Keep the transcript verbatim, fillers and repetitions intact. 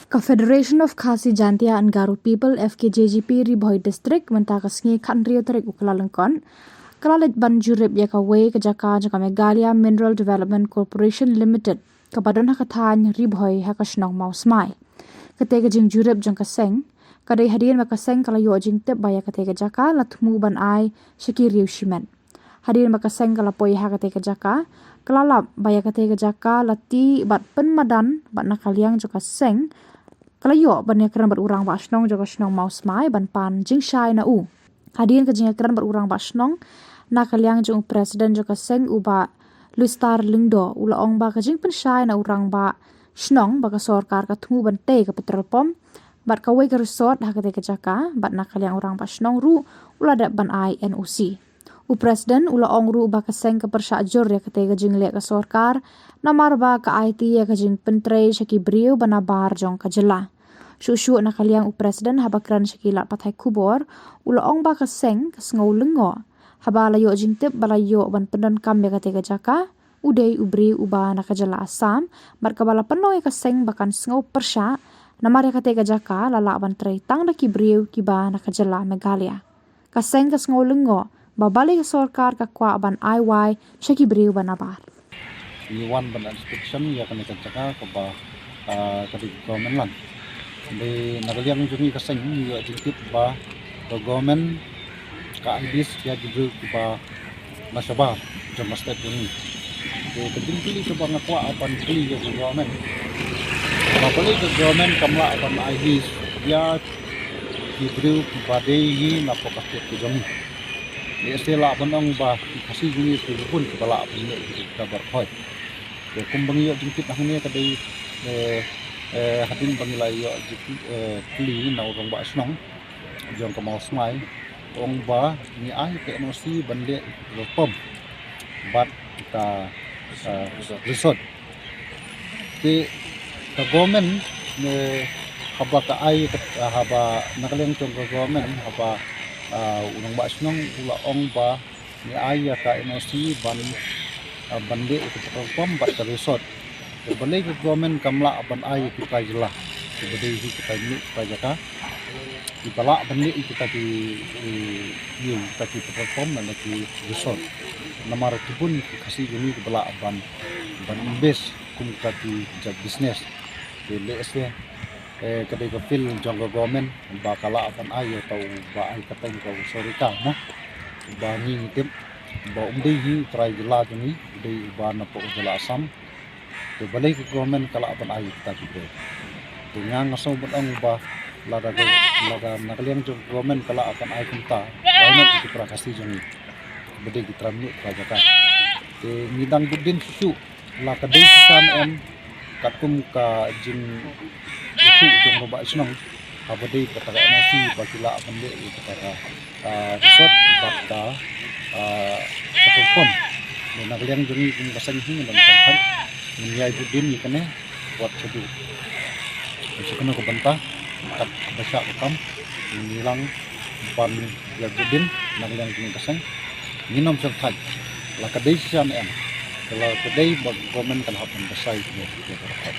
Ka Federation of Khasi Jaintia and Garo People, F K J G P, Ri Bhoi District, mynta ka sngi khathynriew tarik u Kyllalyngkot, ka la leit ban jurip ïa kawei ka jaka jong ka Meghalaya Mineral Development Corporation Limited, kaba don ha ka thaiñ Ri Bhoi, ha ka shnong Mawsmai. Kata ka jingjurip jong ka seng ka dei hadien ba ka seng ka la ïoh jingtip ba ïa kata ka jaka la thmu ban ai sha ki riew shimet. Hadien ba ka seng ka la poi ha kata ka jaka, ka la lap ba ïa kata ka jaka la tih bad pynmadan, bad na ka liang jong ka seng ka la ïoh ban ïakren bad u rangbah shnong jong ka shnong Mawsmai ban pan jingshai na u. Hadien ka jingïakren bad u rangbah shnong, na ka liang jong u president jong ka seng, u Bah Lustar Lyngdoh, u la ong ba ka jingpynshai na u rangbah shnong ba ka sorkar ka thmu ban tei ka petrol pump bad kawei ka resort ha kata ka jaka, bad na ka liang u rangbah shnong ruh u la dep ban ai N O C. U president u la ong ruh ba ka seng ka pyrshah jur ïa kata ka jingleh ka sorkar, namar ba ka aiti ïa ka jingpyntrei sha ki briew ba nabar jong ka jylla. Shuh shuh na ka liang u president, haba kren sha ki lad pathai khubor, u la ong ba ka seng ka sngew lyngngoh haba la ïoh jingtip ba la ïoh ban pyndonkam ïa kata ka jaka u dei u briew uba na ka jylla Assam, bad kaba la pynlong ïa ka seng ba kan sngew pyrshah, namar ïa kata ka jaka la lah ban trei tang da ki briew kiba na ka jylla Meghalaya. Ka seng ka sngew lyngngoh ba balei ka sorkar ka kwah ban ai wai sha ki briew ba nabar. Ngi wan ban inspection ïa kane ka jaka kaba, ah, ka dei ka government land. Hynrei na ka liang jong ngi ka seng ngi ïoh jingtip ba ka government ka ai lease ïa ki briew kiba na shabar jong ka state jong ngi. Te ka jingkylli kaba nga kwah ban kylli ïa ka government, ba balei ka government kam lah ban ai lease ïa ki briew kiba dei hi na poh ka state ka jong ngi. Lehse lah ban ong ba ki Khasi jong ngi ki bun kiba lah ban leh ki kabar hoi. Te kumba ngi ïoh jingtip hangne ka dei, eh, eh, hadien ba ngi la ïoh jingkylli, eh, kylli na u rangbah shnong jong ka Mawsmai, ong ba ngi ai ka N O C ban leh ka petrol pump bad ka, eh, resort. Te ka government ne haba ka ai ka, haba na ka liang jong ka government, haba, ah, u rangbah shnong u la ong ba ngi ai ïa ka N O C ban, ah, ban leh ïa ka petrol pump bad ka resort. Te balei ka government kam lah ban ai ïa ki trai jylla kiba dei hi kita ki trai jaka kiba lah ban leh ïa kita ki, ïa kita ki petrol pump bad ki resort. Namar ki bun ki Khasi jong ngi kiba lah ban, ban invest kum kita ki jait business. Te lehse, eh, ka dei ka field jong ka government ba ka lah ban ai ïa uta uba ai kyrteng ka u Sorika, mo. Ba ngi ngi tip ba um dei hi u trai jylla jong ngi, u dei uba na poh jylla Assam. Te balei ka government ka lah ban ai ïa kita ki briew. Te nga nga sngew ban ong ba lada ka, lada na ka liang jong ka government ka lah ban ai kumta, why not ïa ki para Khasi jong ngi ba dei ki trai mynno trai jaka. Te ngi dang bud dien shuh shuh la ka dei shisha ne em, katkum ka jingïathuh jong u rangbah shnong, haba dei kata ka N O C ba ki lah ban leh ïa kata ka, ah, resort bad ka, ah, petrol pump. Te na ka liang jong ngi kum ka seng hi ngi dang sngewthuh, ngin ïai bud dien ïa kane wat shaduh, sha kano ka bynta, kat ba shah ka kam, ngin ïalang ban ïai bud dien na ka liang jong ngi ka seng. Ngin ym sngewthuh la ka dei shisha ne em, la ka dei ba government kan hap ban basai kane ka